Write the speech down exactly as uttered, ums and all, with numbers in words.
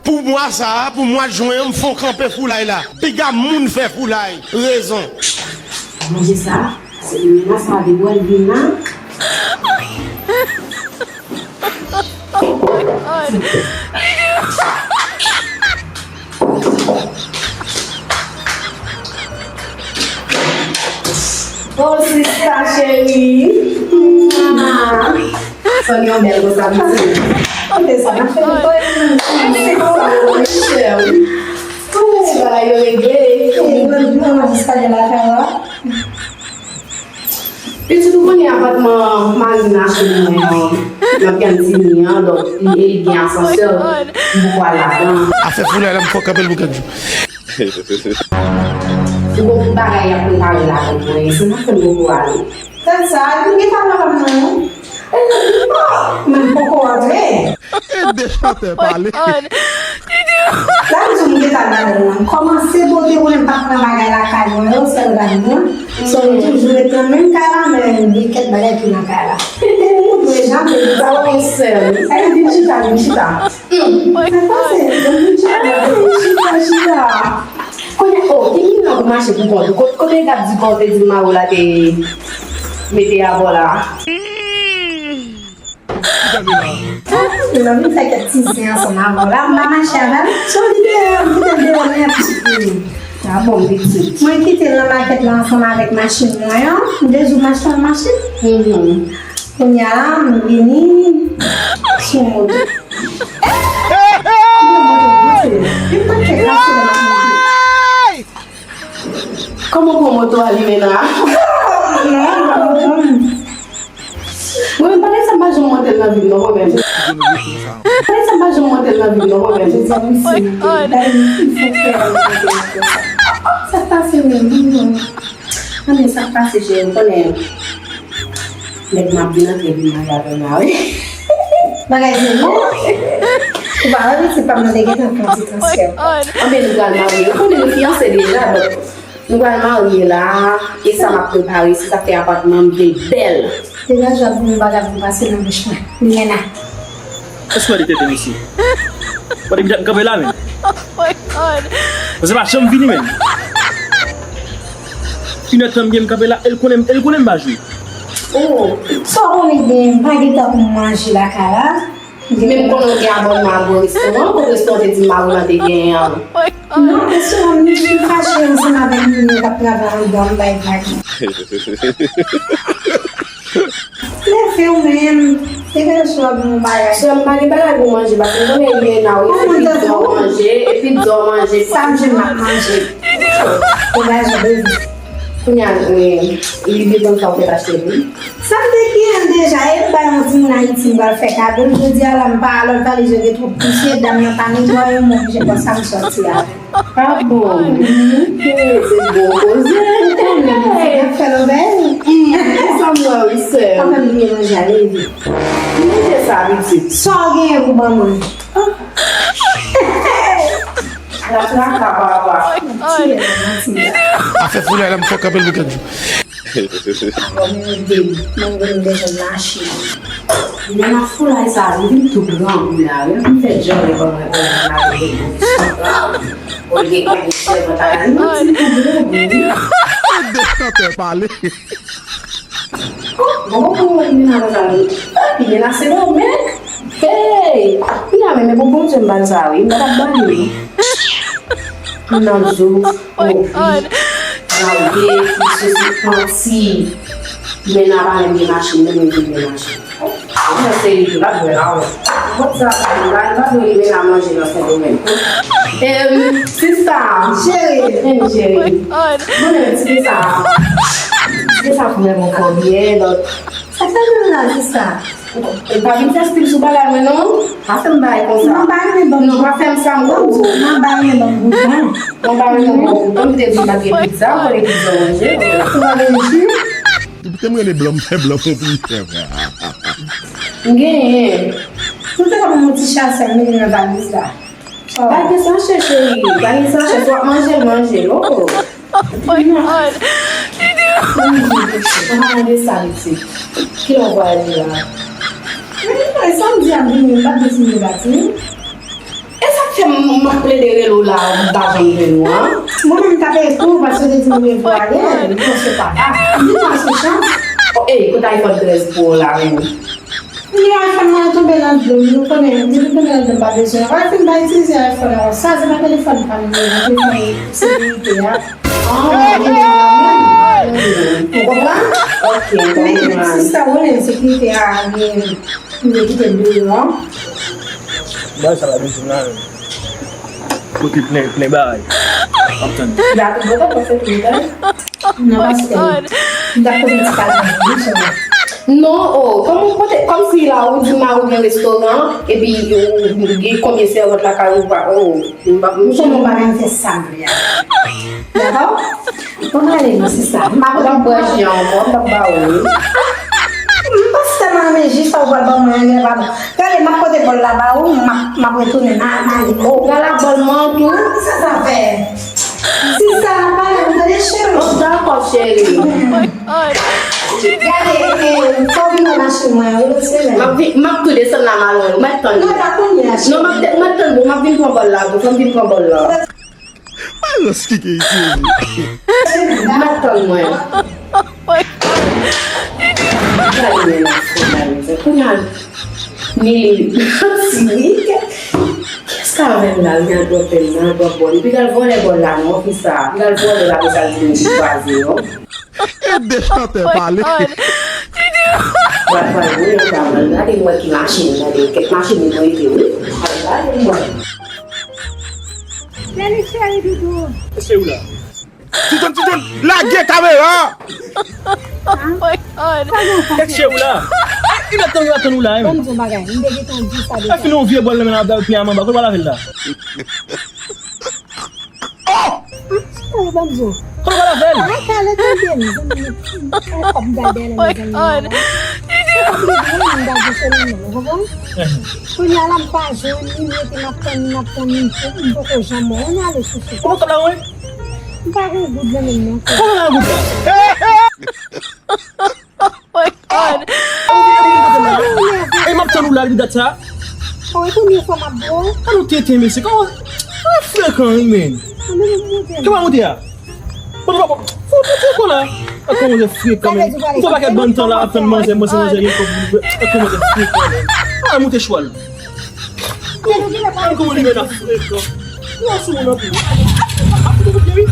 Pou mwa sa a, pou mwa jen an, m fon kanpe foulay la. Piga moun fè foulay. Rezon. Manje sa, se nan sa de bwè l vin la. Oh, sista cheri. Mwa. Sòl yon bèl konsa, pitit. Kote sa, n ap fè netwayaj nan se konsa, mwen chè. Tout ti bagay yo regle. Ou pran jiska de lakay la. Pitit, ou konnen apatman mari m achte pou mwen an, nan Pyantini an, donk, li gen asansè, m poko al ladan. Afè foulay la, m fò kanpe l pou kèk jou. Ou gon bagay y ap prepare la pou mwen, se nan fè m poko ale. Tèt sa, li gentan nan kòm nan, non? Men m poko antre. Ede chantè pale. Sa m di w, m gentan nan ladan nan. Kòmanse pote mwen pa pran bagay lakay mwen yo, sèl rad mwen. So, m toujou ret nan menm kay la, men gen kèk bagay ki nan kay la. Ou dwe jan, men sa w konn sèl. Sa vin chita, vin chita. Sa pase, vin chita, vin chita, chita. Kounye a, oh, ki moun nan pou mache pou kont ou? Kot, kote gad di kò te di mari w la te mete avè w la? Mwen vin fè kèk ti zen ansanm avè w la, m pa mache avè l. So, li deyò, m kite l deyò nèt. A bon, pitit. Mwen kite l nan makèt la ansanm avèk machin mwen an. M te di w m achte yon machin. Mhm. Kounye a la, m vini sou moto. Mwen moto, mwen moto. Li pa fè kase nan machin. Kòman pou moto a li menm la? Mwen menm, pa gen sa m pa janm monte l nan vi m non, mwen menm. Pa gen sa m pa janm monte l nan vi m non, mwen menm. Sa k pase menm, non? Anben, sa k pase, cheri, m konnen nèg m ap vin antre vin marye avè m la, wi. Bagay se bon. Ou pa wè pitit pa m nan te gentan pran ti transfè. Anben, nou pral marye. Ou konnen nou fiyanse deja, donk nou pral marye la. E sa m ap prepare, se sa k fè apatman m vle bèl. Degaje w ap di m bagay pou pase nan bouch mwen. Limenna. Èske w wè de tete mesye? Pandan m t ap kanpe la menm. Mwen se pa janm vini menm. Inèdtan m gen m kanpe la, e l konnen, e l konnen m pa jwe. Oh, sa w konnen byen, m pa gen tan pou m manje lakay la. Men m konnen w gen abònman ak bon restoran, kot restoran te di mari w lan te genyen an? Non, restoran m, m fache ansanm avèk moun yo k ap travay anndan, m bay vag. Leve w menm. Degaje w ap di m yon bagay. Sè m, pa gen bagay pou manje, paske m konnen Limenna, wi, se pizza w manje, e pizza w manje. Sa m jwenn m ap manje. Degaje w, bebe. Kounye a, li, li depann sa w fè achte pou li. Sa m te genyen deja, e m bay yon timoun Ayiti, m pral fè kado l. Jodi a la, m pa alò, l pale, je gen twòp pousye, dam nan pa netwaye, m oblije pran sa m sòti avè l. Ah bon? Mhm. Se bon koze. Ou konnen, se k ap fè l bèl. Hmm, e sa m wè wi, sè. Anfen, m bliye manje a, leve. Manje sa, pitit. Sa w genyen pou ban mwen? La traka, papa. Afè foulay la, m fò kanpe l pou kèk jou. Bon, men ede m. Mwen, mwen bezwen mache. Men nan foulay sa, li vin tou grangou la, wi. M fè djòl e kòman, kòman la, wi. Olye kay chèv an ta la, li vin tou grangou, wi. Ede chantè pale. Oh, bon, bon, bon, li nan sa, wi. Epi, men la, se bon, men. Hey! Kounye a menm, e pou Bondye m ba l sa, wi. M pa t ap ba l, wi. M nan djou. Oh, wi. Gade, ti sosi panti. Men nan pa menm gen machin, men menm gen machin. Mwen se li tou, l ap jwe la, wi. Bon, sa, la, li pa dwe li men nan manje nan Sendomeng. Em, sista. Cheri. Em, cheri. Bon, em, ti de sa. Ti de sa pou mwen, bon, kò byen, donk. Sa fè nou la, sista? Ou pa vin fè stil sou bagay mwen, non. Pa fè m bagay konsa. Non, pa vin ban m. Non, pa fè m sa, non. Non, pa vin ban m bouton. Non, pa vin ban m bouton, m te di m pa t gen pizza, ou konnen pizza w manje. Ou pa vin isit. Ou te m rele blan, m fè blan pou pizza. M genyen. Nou te ka ban m yon ti chasè, m mete nan valiz la. Oh. Pa gen sachè, cheri. Pa gen sachè, si w ap manje l, manje l. Oh. Oh my God. Mwen pa mande sa, pitit. Kilè w vwayaje la? Men, e samdi ap vini, m pa t deside pati. E sa k fè m, M plede rele w la, m pa janm jwenn ou an. Mwen menm m t ap ekri w paske w te di m revwa yè, m panse w pa ka. M vin pase chans. Oh, ey, kote iPhone trèz Pro la menm? Li iPhone mwen tonbe nan dlo m, nou konnen, nou konnen dlo m pa bezwen. Rafi m pa itilize iPhone ankò. Sa se pa telefòn pa m, non, telefòn sekirite a. Ah, gen dlo nan men m. Ou konprann? Ok, m konprann. Men sista, ou konnen sekirite a, li, li kite dlo yo. Bagay sa la bezwen la. Kote plen, plen bagay. Ap tann. David, bò, bò, sekirite. Non, pastè. M t ap poze ti pale avè w, wi, cheri. Non, oh, kòm ou pote, kòmsi la ou di mari w gen restoran, epi ou gen konbyen sèvant lakay ou pa, oh, m pa, m konnen w pa menm fè sa m vle a. Dakò? Bon, ale, non, se sa. M pa konn bwè ji an ankò, m p ap ba ou, wi. M pa sèlman renmen ji sa ou pral ban mwen an, genlè pa bon. Gade, m ap pote bòl la ba ou, m ap, m ap retounen nan, nan li. Oh, pral ak bòl mwen an tou? Sa sa fè? Sista, pale, m tande cheri. Oh, dakò, cheri. Gade, eh, fò w vin nan machin mwen, wi, lòt semèn. M ap vin, m ap tou desann la, m al wè l. Ou mèt tann mwen. Non, pa kounye a, cheri. Non, m ap, m ap tann ou, m ap vin pran bòl la, tou. Fò m vin pran bòl la. Balans ki gen isit. M ap tann mwen. Gade men nan fò bagay sa. Kounye a, Nili, Nili, kiyès k avè m la? Li al bwè pèn nan, al bwè bòl. Epi l al vòlè bòl la, non, fi sa. Li al vòlè l, apre sa, l di m di kwaze, non. E de chantè pale. Pral, pral, wi, yon dam, gade m wè ki machin, gade kèk machin li prete, wi. Al gade m wè. Leli cheri doudou. Èske ou la? Ti John, Ti John, lage kamera! Oh my God. Èske ou la? Li mèt tann, li mèt tann ou la, wi. Ban m di yon bagay, m te gentan di sa deja. Fini yon vye bòl nan men l ap dal pye a manba, kote w al avè l la? Oh! Cheri, ban m di w. Kote w al avè l? Ay, kale tande m, zanmi, m ap gade l, mezanmi. Mwen pa bliye m gade sou li, non, ou konprann? Kounye a la, m pa jwenn li, m rete, m ap tann li, m ap tann li, m poko janm wè. Kounye a ale chouchou. Kòman kòb la, wi? M pa gen goud nan men m, non. Kòman nan goud la? Oh my God. E m ap tann ou la, li dat sa? Oh, e premye fwa m ap bo. An nou tenten, mesye. Kòman, kòman frekan, wi, men? Kòman monte a? Bon, bon, bon. Fò w monte ankò la. Ak kòman se frekan, men. Ou fè pakèt bann tan la, ap tann manzè, manzè, manzè, gen kòb. Ak kòman se frekan, men. An monte chwal. An kòman li men ap frekan. Ou a sou moun anpil. Ap fout ou kout pye, wi.